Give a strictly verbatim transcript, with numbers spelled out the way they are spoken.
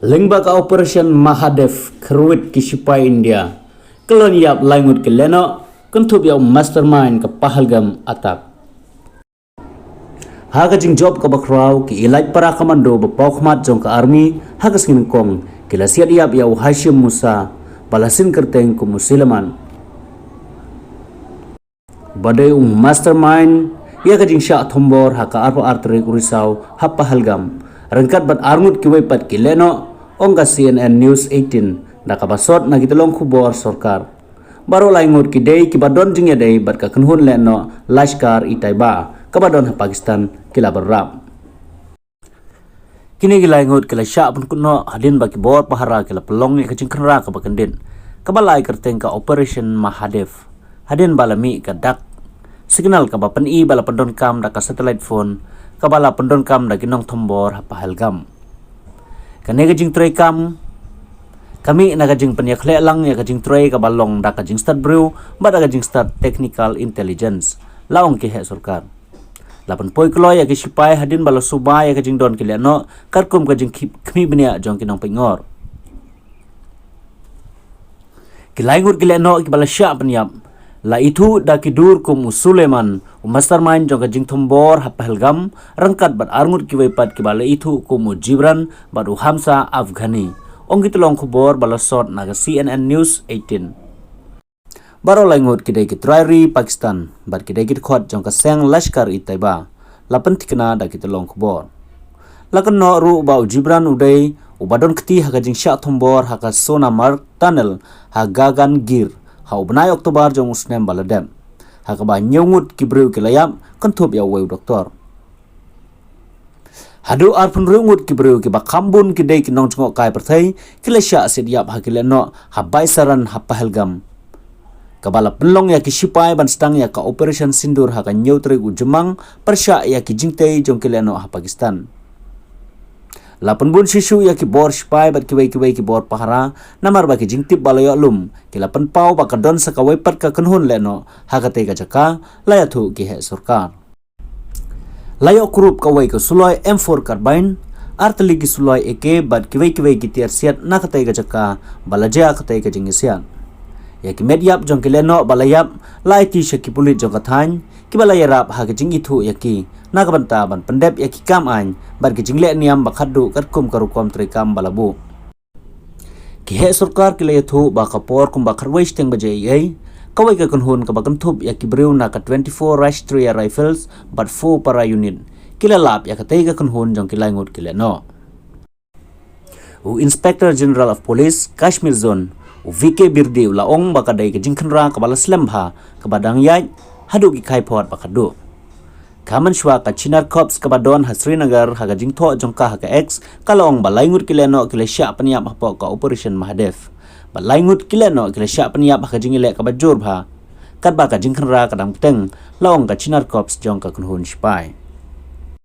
Lyngba ka Operation Mahadev, kyrwit ki shipai India ki la ïap lai ngut ki lehnoh, kynthup ïa u mastermind ka Pahalgam attack. Ha ka jingjop kaba khraw, ki Elite Para Commando ba paw khmat jong ka army ha ka sngi nyngkong ki la siat ïap ïa u Hashim Musa, ba la sing kyrteng kum u Suleiman, ba dei u mastermind ïa ka jingshah thombor ha ka arphew ar tarik u Risaw ha Pahalgam, ryngkat bad ar ngut kiwei pat ki lehnoh, ong ka C N N News eighteen da kaba sot na ki tyllong khubor sorkar. Baroh lai ngut ki dei kiba don jingïadei bad ka kynhun lehnoh Lashkar-e-Taiba kaba don ha Pakistan, ki la bynrap. Kine ki lai ngut ki la shah pynkut noh hadien ba ki bor pahara ki la pynlong ïa ka jingkhynra kaba kyndit, kaba la ai kyrteng ka Operation Mahadev, hadien ba la mih ka dak signal kaba pyni ba la pyndonkam da ka satellite phone, kaba la pyndonkam da ki nongthombor ha Pahalgam. Kane ka jingtrei kam ka mih na ka jingpynïakhleh lang ïa ka jingtrei kaba long da ka jingstad briew bad da ka jingstad technical intelligence, la ong ki heh sorkar. La pynpoi kloi ïa ki shipai hadien ba la suba ïa ka jingdon ki lehnoh katkum ka jingkhmih bniah jong ki nongpeitngor. Ki lai ngut ki lehnoh kiba la shah pynïap la ithuh da ki dur kum u Suleiman, u mastermind jong ka jingthombor ha Pahalgam, ryngkat bad ar ngut kiwei pat kiba la ithuh kum u Jibran bad u Hamza Afghani, ong ki tyllong khubor ba la sot na ka C N N News eighteen. Baroh lai ngut ki dei ki trai ri Pakistan bad ki dei ki dkhot jong ka seng Lashkar-e-Taiba, la pynthikna da ki tyllong khubor. La kynnoh ruh ba u Jibran u dei uba don kti ha ka jingshah thombor ha ka Sonamarg Tunnel ha Gagangir ha u bnai October jong u snem ba la dep, ha kaba hynñiew ngut ki briew ki la ïap, kynthup ïa uwei u doktor. Haduh arphew hynriew ngut ki briew kiba kham bun ki dei ki nongjngohkai pyrthei ki la shah siat ïap ha ki lehnoh ha Baisaran ha Pahalgam, kaba la pynlong ïa ki shipai ban sdang ïa ka Operation Sindoor ha ka hynñiew tarik u Jymmang, pyrshah ïa ki jingtei jong ki lehnoh ha Pakistan. La pynbun shuh shuh ïa ki bor shipai bad kiwei kiwei ki bor pahara, namar ba ki jingtip ba la ïoh lum ki la pynpaw ba ka don sa kawei pat ka kynhun lehnoh ha katei ka jaka, la ïathuh ki heh sorkar. La ïoh krup kawei ka suloi M four carbine, ar tylli ki suloi A K bad kiwei kiwei ki tiar siat na katei ka jaka ba la jia katei ka jingïasiat. Ïa ki met ïap jong ki lehnoh ba la ïap la aiti sha ki pulit jong ka thaiñ, kiba la ïarap ha ka jingithuh ïa ki na ka bynta ban pyndep ïa ki kam aiñ bad ki jingleh niam ba khatduh katkum ka rukom treikam ba la buh. Ki heh sorkar ki la ïathuh ba ka por kumba khatwei shiteng baje eiei, kawei ka kynhun kaba kynthup ïa ki briew na ka twenty-four Rashtriya Rifles bad four Para Unit ki la lap ïa katei ka kynhun jong ki lai ngut ki lehnoh. U Inspector General of Police, Kashmir Zone, u V K Birdi u la ong ba ka dei ka jingkhynra kaba la slem bha, kaba dang ïaid haduh ki khaiphot ba khatduh. Ka mynshuwa ka Chinar Corps kaba don ha Srinagar ha ka jingthoh jong ka ha ka X, ka la ong ba lai ngut ki lehnoh ki la shah pynïap hapoh ka Operation Mahadev. Ba lai ngut ki lehnoh ki la shah pynïap ha ka jingïaleh kaba jur bha. Katba ka jingkhynra ka dang bteng, la ong ka Chinar Corps jong ka kynhun shipai.